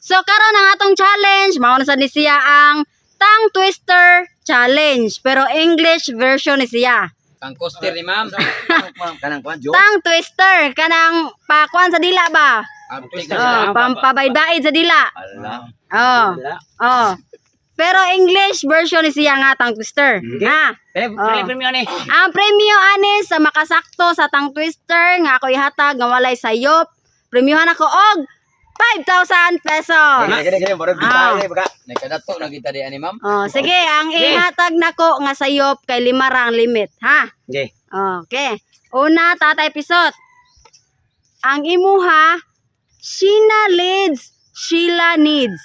So karon ang atong challenge, mao na sad ni siya ang Tongue Twister Challenge, pero English version ni siya. Kang coaster ni ma'am. Kanang kwan, Jo. Tongue Twister, kanang pakuan sa dila ba? Ang twister Oh, siya. pampabaybaid sa dila. Ala. Oh. Oh. Pero English version ni siya nga tongue twister. Ha? Pili, Oh. pili premyo ni. Ang premyo ani sa makasakto sa tongue twister nga ako ihatag nga walay sayop. Premyohan ako og 5,000 pesos. Gini, gini, gini. Murag Ah. bitay, baka. Nagkadato na kita di ani, ma'am. Oh, sige, ang ihatag nako nga sayop kay lima ra ang limit, ha? Okay. Okay. Una, Tatay Pisot. Ang imuha, Sheena leads, Sheila needs.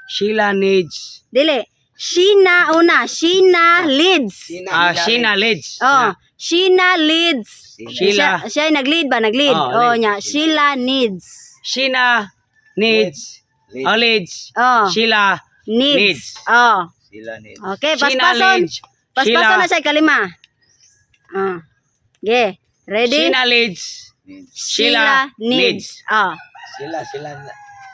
Sheila needs. Dili. Sheena una, Sheena leads. Ah, Sheena leads. Oh, Sheena leads. Sheila. Siya ay nag-lead ba? Nag-lead. Oh, Oh, lead. nya. Sheila needs. Sheena needs. Leads. Oh, leads. Oh, Sheila. needs. Needs. Oh. Sila ni. Okay, Sheena paspason. leads. Paspason Sheila. na siya ikalima. Ah. Okay. Ready? Sheena leads. Sheila needs. needs. Oh. Sila, sila.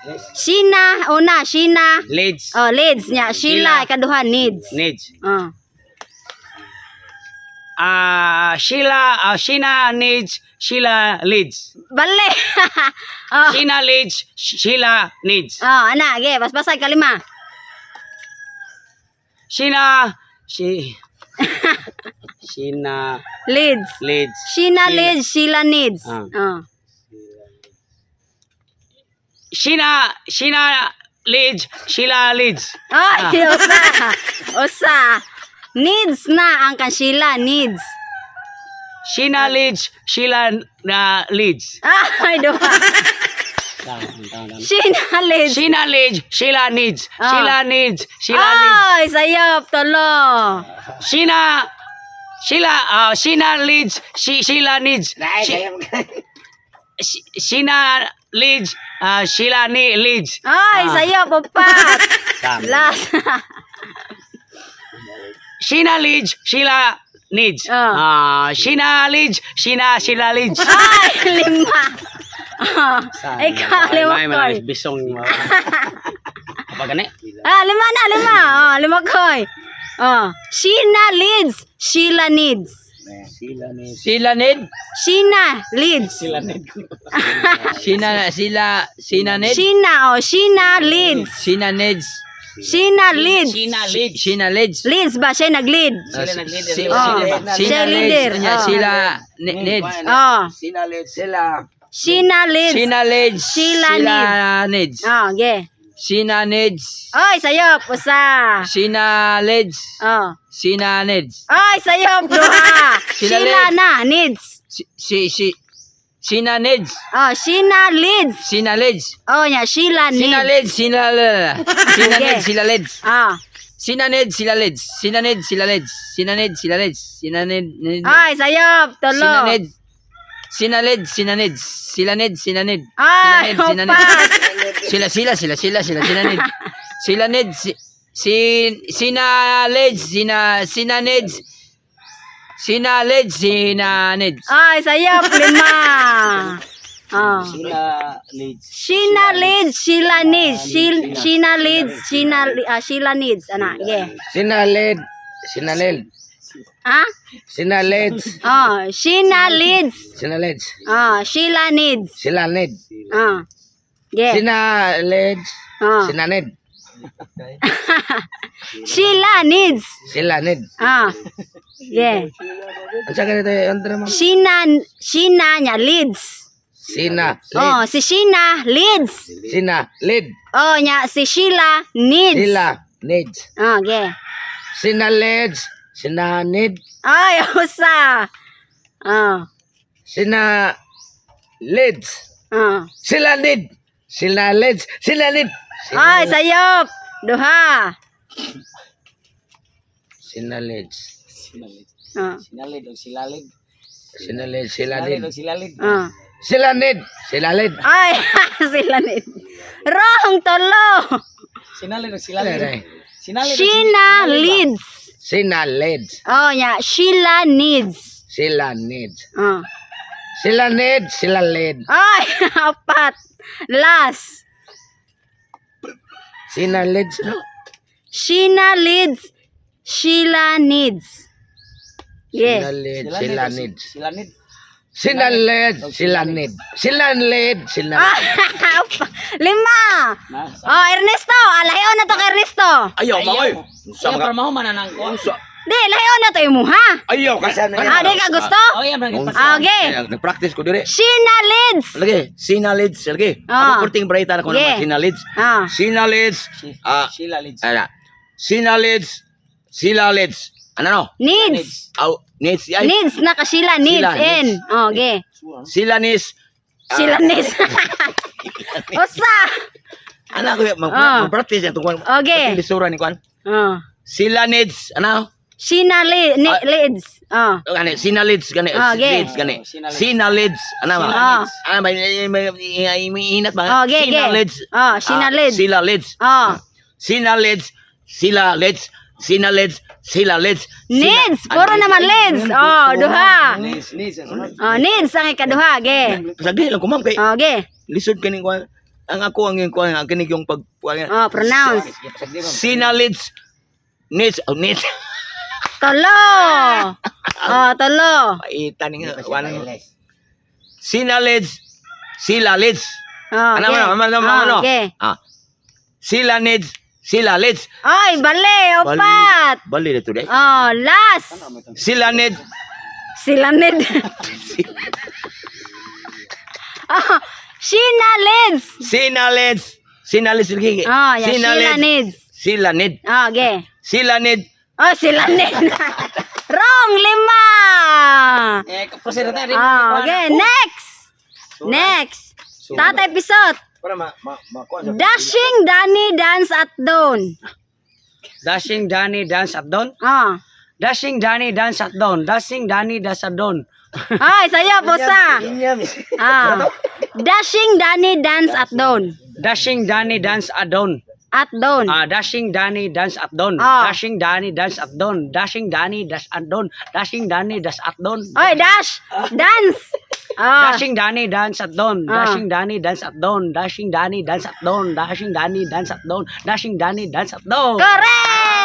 Yes. Sheena, una, Sheena. Leads. Oh, leads niya. Sheila, Sheila. ikaduha, needs. Needs. Oh. Ah, Sheila, ah, Sheena needs. Sheila leads. Bale. Oh. Sheena leads. Sheila needs. Oh, ana, ge, paspasan ikalima. Sheena, she Sheena Leads. Leads. Sheena Sheila. leads, Sheila needs. Ah. Oh. Sheena, Sheena leads. Sheila leads. Ay, usa. Usa. Needs na ang kan Sheila needs. Sheena leads. Sheila na leads. Ay, duha. Sheena leads. Sheena leads. Sheila needs. Ah. Sheila needs. Sheila leads. Ay, sayop, tulo. Sheena Sheila Sheena leads. She Sheila needs. Sheena leads. Sheila ni leads. Ay, Ah. sayop, upat. Last. Sheena leads. Sheila needs. Ah. Ah, Sheena leads. Sheena Sheila leads. Ay, lima. Oh, ikaw, lima Ay, koy. may bisong. Apa gani? Ah, lima na, lima. Oh, lima koy. Oh, Sheena leads, Sheila needs. Sila ni. Sila need. Sheena leads. Sina sila sina need. Sheena, oh, Sheena leads. Sina needs. Sheena leads. Sheena leads. Sina leads. Leads ba? Siya nag-lead. Sila nag-leader. Oh. Sina Siya leader. leads. Nya, Oh. sila needs. Oh. Sila leads. Sila. Sheena leads. Sina leads. Sila Sila needs. Oh, yeah. Sina needs. Oy, sayop, usa. Sina leads. Oh. Sina needs. Oy, sayop, duha. Sila Sheila leads. na, needs. Si si si Sina needs. Oh, Sheena leads. Sina leads. Oh, nya, Sheila needs. Sina leads. Sina Sina Okay. needs. Sila leads. Ah. Sina needs. Sila leads. Sina needs. Sila leads. Sina needs. Sila leads. Sina need. Ay, sayop, tulo. Sina needs. Sina leads. Sina needs. Sila needs. Sina need. Ay, Sina needs. Sina upat. needs. Sila sila sila sila sila sina need. Sila needs. Si sina leads. Sina sina needs. Sina leads. Sina needs. Ay, sayop, lima. Oh. Sheila leads. Sheena leads, Sheila needs. Sheena leads, Sheena, Sheila needs. Ana, yeah. Sina lead. Sina lead. Ha? Sina leads. Oh, Sheena leads. Sina leads. Oh, Sheila needs. Sila need. Oh. Yeah. Sina leads. Oh. Sina need. Sheila needs. Sila need. Ah. Yeah. Ang sa ganito yung drama. Sheena, Sheena niya leads. Sina lead. Oh, si Sheena leads. Sina lead. Oh, nya si Sheila needs. Sila needs. Oh, yeah. Sina leads. Sina need. Ay, usa. Oh. Sina leads. Oh. Sila need. Sila leads. Sila need. Ay, sayop. Duha. Sina leads. Oh. Sinalid o silalid. Sina leads. Sila need. Silalid. Oh. Sila need. Sila lead. Ay, sila need. Wrong, tulo. Sinalid o Sinalid. Sinalid. Sheena leads. Sina leads. Oh, nya Sheila needs. Sila needs. Oh. Sila need. Sila lead. Ay, apat. Last. Sina Leeds, no? Sheena leads. Sheila needs. Sina Yeah. Leeds, sila Needs. Sheila Needs. Sina Leeds, sila Needs. Sila Leeds, sila Needs. Lima. Oh, Ernesto, lahion na to kay Ernesto. Ayaw, maoy. Ayaw, para mahuman na nang kuwan. Di, lahion na to imuha. Ayaw, kasi. Ah, di ka gusto? Oh, iya, man. Ah, okay. Nag-practice ko dire. Sheena leads. Lagi, Sina Leeds, lagi. Ah. Ako perting brighter ako Yeah. naman, Sina Leeds. Ah. Sina Leeds. Ah, Sheila Leeds. ala. Sina Leeds. Sila Leeds. Ano no? Needs. Aw, needs ay. Needs na ka Sheila needs Sheila N. needs. Oh, okay. Sila nis. Sheila needs. Usa. Ano ko Ah. mag-practice yan tungkol. Okay. Lisura ni kwan. Oh. Sila needs, ano? Sheena leads. Oh. Gani, Sina Leeds gani. Ah, okay. Leeds gani. Sina Leeds. Sina Leeds, ano ba? Ah. Ano ba inat ba? Oh, okay, Sina okay. Leeds. Oh, Sina Ah, Leeds. Sila Leeds. Oh. Sina Leeds, Sila Leeds, Sina Leeds, Sila Leeds. Needs, puro naman leads. Oh, duha. Needs, needs. Oh, needs ang ikaduha, ge. Sagdi lang ko ma'am kay Oh, ge. lisod kaning kwan. Ang ako ang yung kwan, ang kinig yung pag kwan. Oh, pronounce. Sina Leeds. Needs, oh, needs. Tulo. Oh, tulo. Paita ni nga kwan. Sina Leeds, Sila Leeds. Oh, Ano ge. ano ano ano Oh, ano? ge. Ah. Sila needs, sila leads. Ay, bali, upat. Bali na today. Oh, last. Sila needs, Sila need. Oh, Sheena leads. sina leads, sina leads lagi. Oh, yeah, Sheila needs. Sila need, Oh, ge. sila need. Oh, sila need. Wrong, lima. Eh, proceed na tayo. Oh, okay, next. Next. Tatay Pisot. Para ma ma ma Dashing Danny dance at dawn. Dashing Danny dance at dawn. Oh. Dashing Danny dance at dawn. Dashing Danny dance at dawn. Ay, sa'yo, pusa. Ah. Dashing Danny dance at dawn. Dashing Danny dance at dawn. At dawn. Ah, dashing Danny dance at dawn. Ah. Dashing Danny dance at dawn. Dashing Danny dash at dawn. Dashing Danny dash at dawn. Oy, dash. Dance. Ah. Dashing Danny dance at dawn. Ah. Dashing Danny dance at dawn. Dashing Danny dance at dawn. Dashing Danny dance at dawn. Dashing Danny dance at dawn. Correct!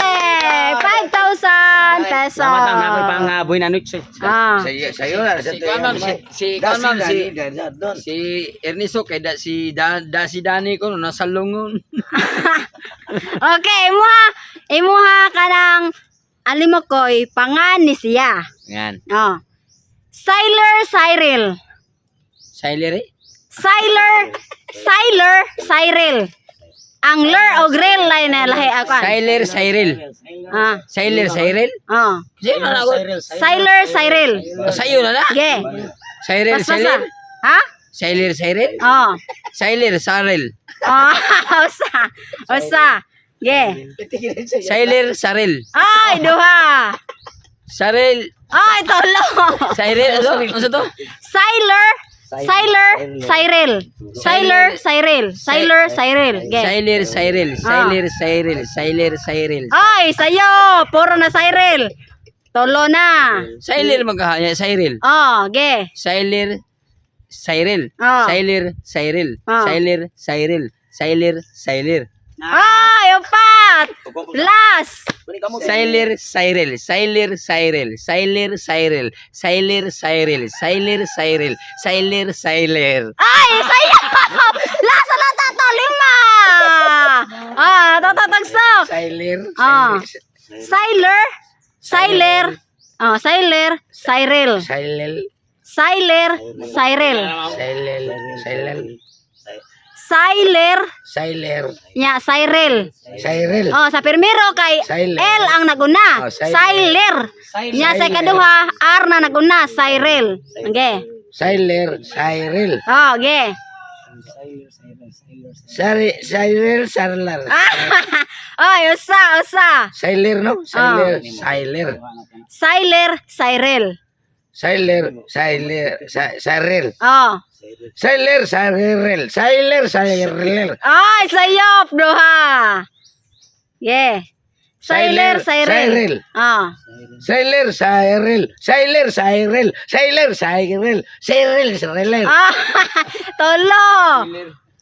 5,000 pesos. Salamat ang ako'y pang buhay na noche. Ah. Sayo, sayo na. Si kwan ma'am, si kwan ma'am, si Ernesto kay da, si da, da si Danny ko no nasa lungon. Okay, imuha kanang alimokoy pangan ni siya. Yan. Oh. Siler Cyril. Siler eh. Siler Siler Cyril. Ang ler o grill lay na lahi ako. Siler Cyril. Ah. Siler Cyril. Oh. Sayo na na ako. Siler Cyril. Sayo na na. Ge. Cyril Paspasa. Cyril. Ha? Siler Cyril. Oh. Siler Cyril. Oh, usa. Usa. Ge. Siler Cyril. Ay, duha. Cyril Ay, tulo. Cyril ano? Ano to? Siler Siler Cyril. Siler Cyril. Siler Cyril. Ge. Siler Cyril. Siler Cyril. Siler Cyril. Ay, sayo. Puro na Cyril. Tulo na. Siler magkahanya Cyril. Oh, ge. Siler Cyril. Ah. Siler Cyril. Ah. Siler Cyril. Siler Siler. Ay, upat. Last. Siler Cyril. Siler Cyril. Siler Cyril. Siler Cyril. Siler Cyril. Siler Siler. Ay, sayo. Last na tato, lima. Ah, tatagsok. Siler. Ah. Siler, Siler, oh, Siler, Cyril. Silel. Siler, Cyril. Silel. Silel. Siler, Siler. nya Cyril. Cyril. Oh, sa primero kay Siler. L ang naguna. Oh, Siler. Siler. Nya sa ikaduha, R na naguna, Cyril. Okay. Siler. Cyril. Oh, okay. Sari, Cyril. Sarlar. Ay, usa, usa. Siler, no? Siler. Siler. Siler, Cyril. Siler. Siler. Cyril. Oh. Siler. Cyril. Siler. Cyril. Ay, sayop duha. Yeah. Siler, Siler, Cyril. Cyril. Ah. Siler. Cyril. Siler. Cyril. Siler. Cyril. Cyril. Cyril. Ah, tulo.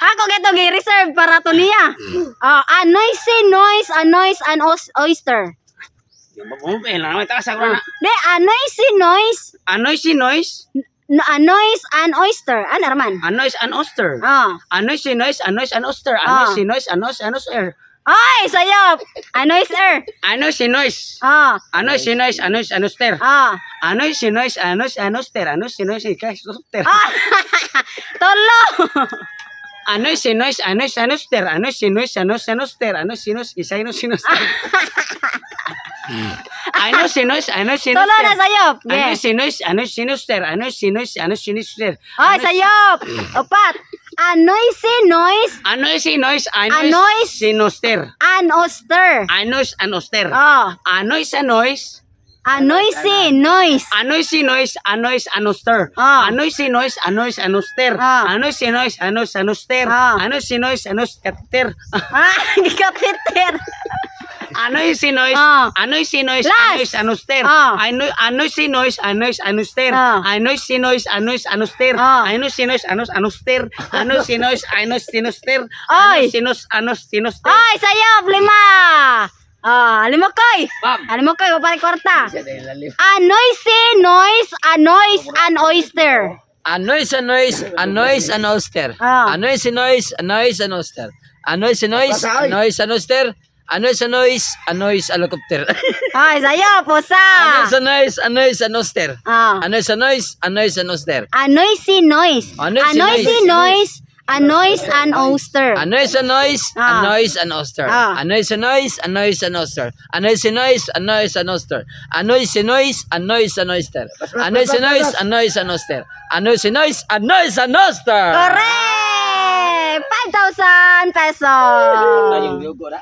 Ako gito gi-reserve para to niya. Oh, a noisy noise, a noise, an oyster. Eh, lang naman taas ako na. De, a noisy noise, A noisy noise, no, a noise, an oyster. Ano raman? a noise an oyster. Oh. A noisy noise, a noise an oyster. A noisy noise, a noise an oyster. Ay, sayop. A noise er. A noisy noise. Oh. A noisy noise, a noise an oyster. Oh. A noisy noise, a noise an oyster. A noisy noise, guys, oyster. Ah. Tulo. A noisy noise, a noise an oyster. A noisy noise, a noise an oyster. A noisy noise, isay noisy noise. A noisy noise, a noisy Tulo na noise. sayop. A Yeah. noisy noise, a noisy oyster. A noisy noise, a noisy oyster. Ay, sayop. Upat. A noisy noise, A noisy noise, a A noise, noise. sinoster. An oyster. A noise, an oyster. Oh. A noise, a noise. A noisy noise. A noisy noise, a noise, an oyster. Ah. A noisy noise, a noise, an oyster. Ah. A noisy noise, a noise, an oyster. Ah. A noisy noise, a noise, catheter. Ah, gikapiter. A noisy noise, Ah. a noisy noise, a Last. noise, an oyster. Ah. A noisy noise, a noise, an oyster. Ah. A noisy noise, a noise, an oyster. Ah. A noisy noise, a noise, an oyster. A noisy noise, a noise, sinoster. A Ay. noisy noise, a noise, sinoster. Ay, sayop, lima. Ah, alimokoy. Bam. Alimokoy, wapay kwarta. A noisy noise, a noise, an oyster. A noise, a noise, a noise, an oyster. Ah. A noise, a noise, a noise, an oyster. A noise, a noise, a noise, an oyster. A noise, a noise, a noise, a helicopter. Ay, sayop, usa. A noise, a noise, a noise, an oyster. Ah. A noise, a noise, a noise, an oyster. A noisy noise. A A noisy noisy noise, a noise, an oyster. A noise, a noise, a Ah. noise, an oyster. Ah. A noise, a noise, a noise, an oyster. A noise, a noise, a noise, an oyster. A noise, a noise, a noise, an oyster. A noise, a noise, a noise, an oyster. A noise, a noise, a noise, an oyster. Correct! 5,000 pesos. Yugo ra.